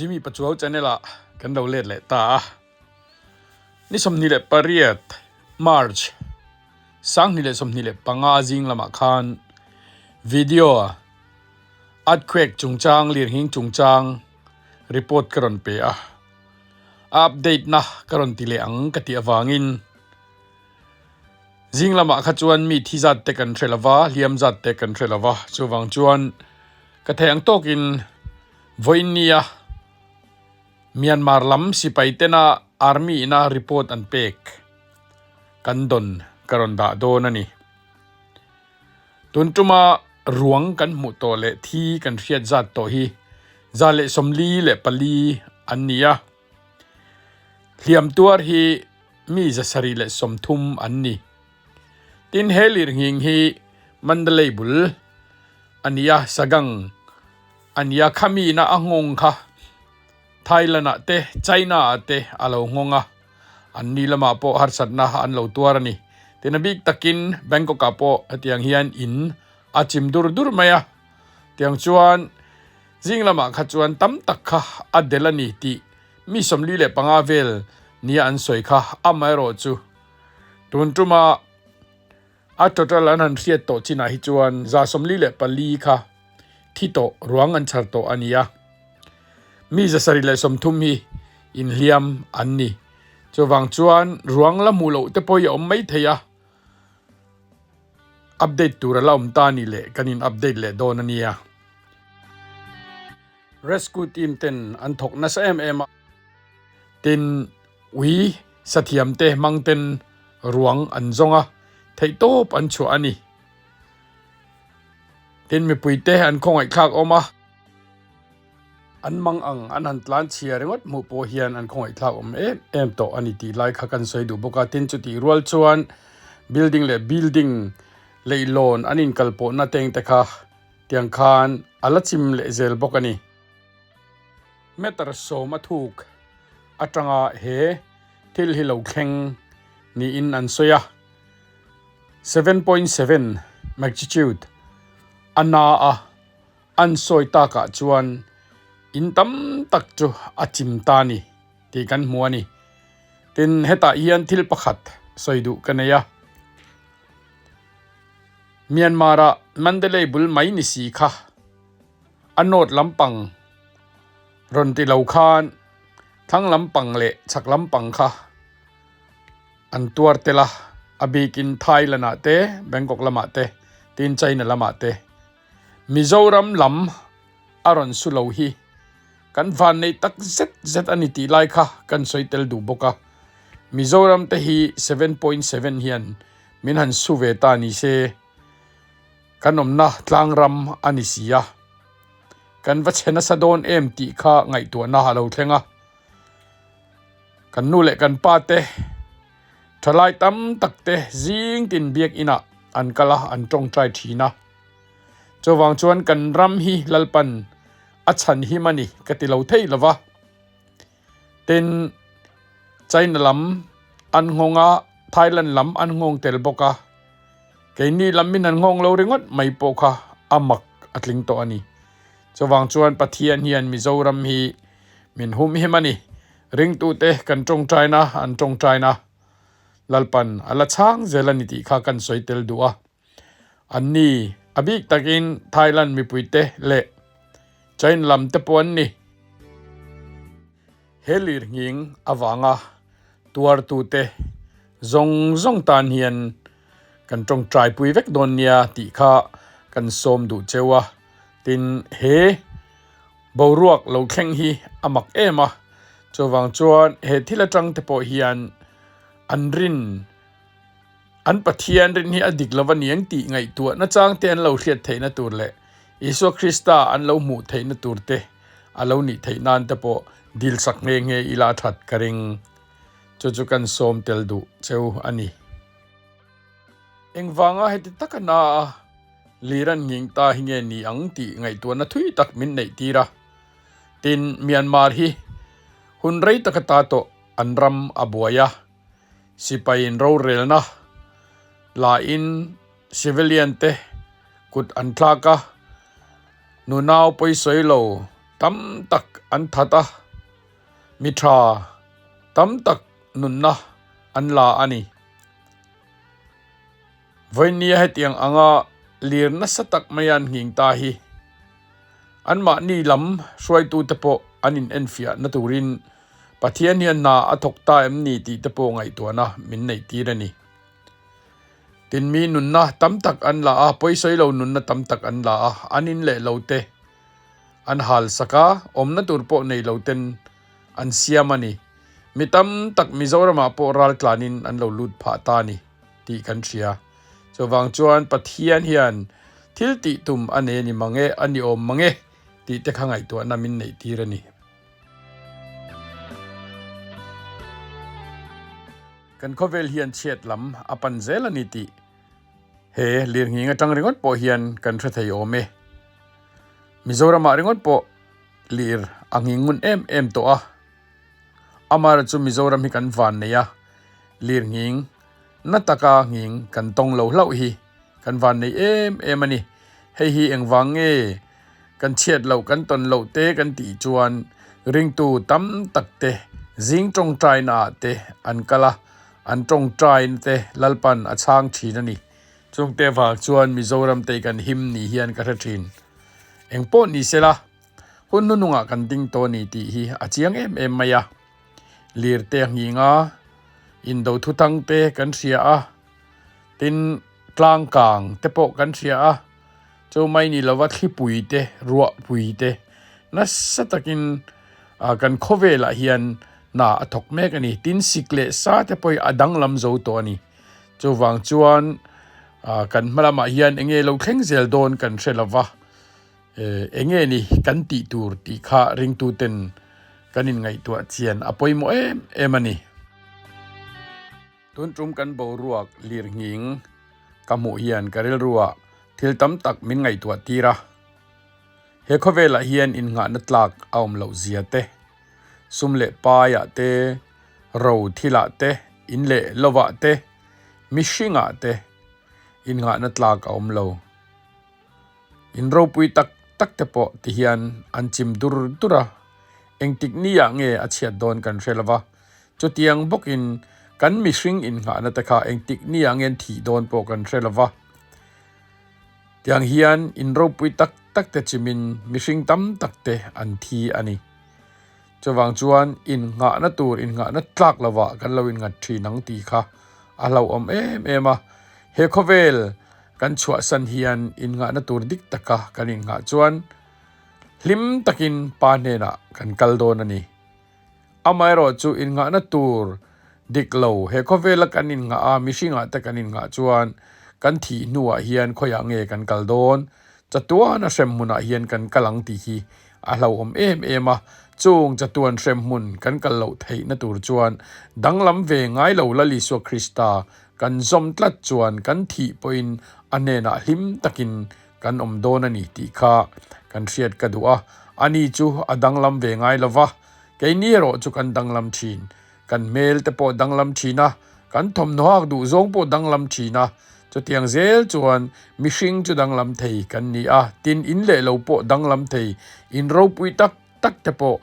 Jimmy Pachuau channel ah kan lo let leh ta a. Ni 28 March 2025 zing lamah khan video earthquake chungchang lirnghing chungchang report ka rawn pe a. A update na ka rawn ti leh ang ka tih avangin Zing lamah kha chuan mi thi zat te kan hre lova, hliam zat te kan hre lova, chuvang chuan ka theih ang tawkin vawiin nia Myanmar lam sipai tena army ina report an pek kan dawn ka rawn dah dawn a ni. Tun tuma ruang kan hmuh tawh leh thi kan hriat zat tawh hi 144 an ni a. Hliam tuar hi mi 730 an ni. Tin, he lirnghing hi Mandalay bul a ni a, Sagang a ni a, khami ina a nghawng kha Thailand ah te China ah te a lo nghawng a, an ni lamah pawh harsatna an lo tuar a ni. Tin, a bik takin Bangkok ah pawh hetiang hian in a chim dur dur mai a, tiang chuan Zing lamah kha chuan tam tak kha a del a ni tih mi 45 vel nia an sawi kha amaherawh chu tun tuma a total an han hriat tawh chinah hi chuan 44 kha thi tawh ruang an chhar tawh a ni a, mi 730 hi inhliam an ni. Chuvang chuan ruang la hmuh loh te pawh hi a awm mai thei a, Update tur a la awm ta ni leh kan in update leh dawn a nia. Rescue team ten an thawk nasa em em a, tin ui sathiam te hmang ten ruang an zawng a, theihtawp an chhuah a ni. Tin mipui te an khawngaihthlak awm a. An mang ang an han tlan chhia ringawt hmuh pawh hian an khawngaihthlak awm em em tawh a ni tih lai kha kan sawi duh bawk a. Tin, chutih rual chuan building leh building leihlawn an inkalpawhna teng te kha tiang khan a la chim leh zel bawk a ni. Meter 10 a thuk atanga he thil hi lo thleng niin an sawi a, 7.7 magnitude a na a. An sawi takah chuan in tam tak chu a chim ta ni tih kan hmu a ni. Tin, hetah hian thil pakhat sawi duh ka nei a. Myanmar-ah Mandalay bul mai ni si kha a north lampang rawn ti lo khan thlang lampang leh chhak lampang kha an tuar tel a, a bikin Thailand-ah te, Bangkok lamah te, tin China lamah te. Mizoram lam a rawn su lo hi kan van neih tak zet zet a ni tih lai kha kan sawi tel duh bawk a. Mizoram te hi 7.7 hian min han su ve ta ni se kan awmna tlang ram a ni si a. Kan va chhe nasa dawn em tih kha ngaihtuahna a lo thleng a. Kan nu leh kan pa te thalai tam tak te zing tin biakinah an kal a, an tawngtai thin a. Chuvang chuan kan ram hi Lalpan a chhan him a ni ka ti lo thei lova. Tin, China lam an nghawng a, Thailand lam an nghawng tel bawk a. Keini lam min an nghawng lo ringawt mai pawh kha a mak a tling tawh a ni. Chuvang chuan Pathian hian Mizoram hi min hum him a ni. Ringtute kan tawngtaina an tawngtaina Lalpan a la chhang zel a ni tih kha kan sawi tel duh a. An ni, a bik takin Thailand mipuite leh China lam te pawh an ni. He lirnghing avanga tuartute zawng zawng tan hian kan tawngtaipui vek dawn nia tih kha kan sawm duh cheu a. Tin, he boruak lo thleng hi a mak em a, chuvang chuan he thil atang te pawh hian an rin An Pathian rin hi a dik lo a ni ang tih ngaihtuah nachang te an lo hriat theihna tur leh Isua Krista an lo hmuh theihna tur te a lo nih theih nan te pawh dil sak nghe nghe ila a that ka ring. Chu chu kan sawm tel duh cheu a ni. Engvanga heti taka na a lir an nghing ta hi nge ni ang tih ngaihtuahna thui tak min neih tir a. Tin, Myanmar hi hun rei taka ta tawh an ram a buai a. Sipaiin rorelna lahin civilian te kut an thlak a, nunau pawisawi lo tam tak an that a, mi tha tam tak nunna an la a ni. Vawinia hetiang anga lir nasa tak mai an nghing ta hi anmahni lam hruaitute pawh an inenfiahna turin Pathian hian hna a thawk ta em ni tih te pawh ngaihtuahna min neih tir a ni. Tin mi nunna tam tak an la a, pawisawi lo nunna tam tak an la a, an in leh lo te an hal sak a, awmna tur pawh nei lo ten an siam a ni. Mi tam tak Mizoramah pawh ral tlanin an lo lut phah ta a ni tih kan hria. Chuvang chuan Pathian hian thil tih tum a nei a ni mang e, a ni awm mang e tih te kha ngaihtuahna min neih tir a ni. Kan khawvel hian chhiat lam a pan zel a ni tih he lirnghing atang ringawt pawh hian kan hre thei awm e. Mizoramah ringawt pawh lir a nghing ngun em em tawh a. Amaherawhchu chu Mizoram hi kan van nei a, lirnghing na taka nghing kan tawng lo hlauh hi kan van nei em em a ni. Hei hi engvang nge Kan chhiat loh kan tawn loh te kan tih chuan ringtu tam tak te zing tawngtaina ah te an kal a, an tawngtaina te Lalpan a chhang thin a ni. Chungte vang chuan Mizoram te kan him ni hian ka hre thin. Engpawh ni sela, hun hnunungah kan ding tawh a ni tih hi a chiang em em mai a. Lirte a nghing a, indo thuthang te kan hria a, tin tlangkang te pawh kan hria a. Chu mai ni lova thlipui te, ruahpui te nasa takin kan khawvelah hian hna a thawk mek a ni. Tin sik leh sa te pawh hi a danglam zo tawh a ni. Chuvang chuan kan hma lamah hian eng nge lo thleng zel dawn kan hre lova, eng nge ni kan tih tur tih kha ringtuten kan inngaihtuah chian a pawimawh em em a ni. Tun tum kan boruak lirnghing ka hmuh hian ka rilruah thil tam tak min ngaihtuah tir a. He khawvelah hian innghahna tlak a awm loh zia te, sum leh paiah te, ro thilah te, in leh lovah te, mihringah te innghahna tlak a awm lo. In ropui tak tak te pawh ti hian an chim dur dur a, engtik niah nge a chhiat dawn kan hre lova, Chutiang bawkin kan mihring innghahna te kha engtik ni ah ngen thih dawn pawh kan hre lo va. Tiang hian in ropui tak tak te chimin mihring tam tak te an thi a ni. Chuvang chuan innghahna tur innghahna tlak lovah kan lo innghat thin ang tih kha a hlauhawm em em a. He khawvel kan chhuahsan hian innghahna tur dik taka kan innghah chuan hlim takin Pa hnenah kan kal dawn a ni. Amaherawh chu innghahna tur dik lo, he khawvela kan innghah a, mihringah te kan innghah chuan kan thih hnuah hian khawiah nge kan kal dawn? Chatuana hremhmunah hian kan kal ang tih hi a hlauhawm em em a, chung chatuan hremhmun kan kal loh theihna tur chuan danglam ve ngai lo Lal Isua Krista kan zawm tlat chuan kan thih pawhin a hnenah hlim takin Kan awm dawn a ni tih kha kan hriat ka duh a, ani chu a danglam ve ngai lo va, keini erawh chu kan danglam thin. Kan hmel te pawh danglam thin a, kan thawmhnaw hak duh zawng pawh danglam thin a, chutiang zel chuan mihring chu danglam thei kan ni a, tin in leh lo pawh danglam thei, in ropui tak tak te pawh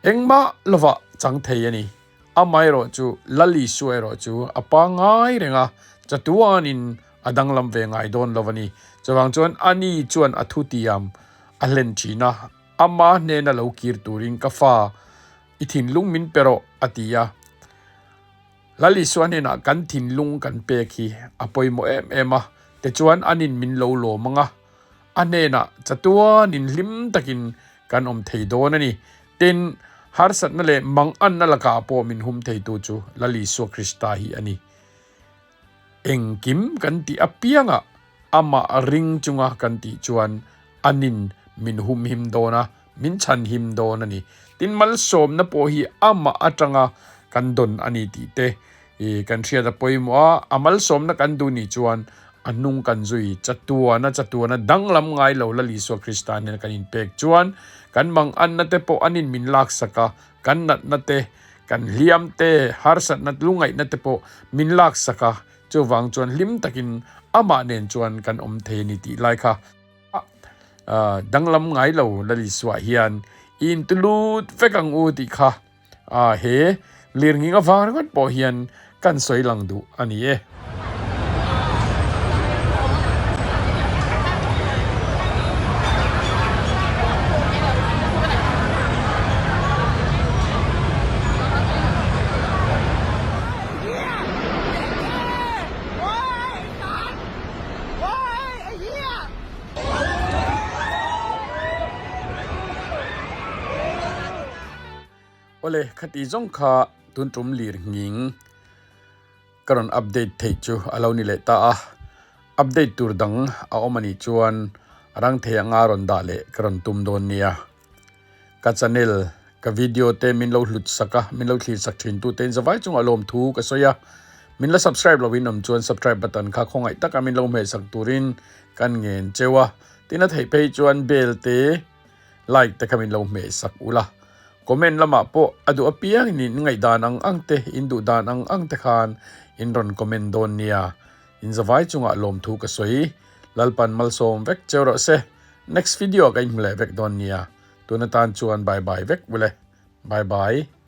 engmah lovah chang thei a ni. Amaherawh chu Lal Isua erawh chu a pangngai reng a, chatuanin a danglam ve ngai dawn lo a ni. Chuvang chuan ani chuan a thutiam a hlen thin a, ama hnena lo kir turin ka fa i thinlung min pe rawh a ti a. Lal Isua hnenah kan thinlung kan pek hi a pawimawh em em a, tichuan anin min lo lawm ang a, a hnenah chatuanin hlim takin kan awm thei dawn a ni. Tin, harsatna leh manganna lakah pawh min hum theitu chu Lal Isua Krista hi a ni. Engkim kan tih apiangah amah ring chunga kan tih chuan anin min humhim dawn a, min chhanhim dawn a ni. Tin, malsawmna pawh hi amah atanga kan dawn a ni tih te kan hriat a pawimawh a, a malsawmna kan duh nih chuan a hnung kan zui chatuana chatuana danglam ngai lo Lal Isua Krista nen kan inpek chuan kan manganna te pawh anin min laksak a, kan natna te, Kan hliam te, harsatna lungaihna te pawh min laksak a, chuvang chuan hlim takin amah nen chuan kan awm thei a ni tih lai kha danglam ngai lo Lal Isua hian I intulut vek ang u tih kha a he lirnghing avang ringawt pawh hian kan sawi lang duh a ni e. Awle, khati zawng kha tun tum lir nghing ka rawn update theih chu a lo ni leh ta a, update tur dang a awm a nih chuan a rang thei anga rawn dah leh ka rawn tum dawn nia. Ka channel, ka video te min lo hlut sak a, min lo thlir sak thin tu te in zavai chungah lawmthu ka sawi a, min la subscribe lo in awm chuan subscribe button kha khawngaih taka min lo hmeh sak turin kan ngen cheu a, tin a theih phei chuan bell te like te kha min lo hmeh sak ula, comment lamah pawh a duh apiang in in ngaihdan ang ang te, in duh dan ang ang te khan in rawn comment dawn nia, in zavai chungah lawmthu ka sawi, Lalpan malsawm vek cheu rawh se, next video ah ka inhmu leh vek dawn nia, tun atan chuan bye bye vek ule, bye bye.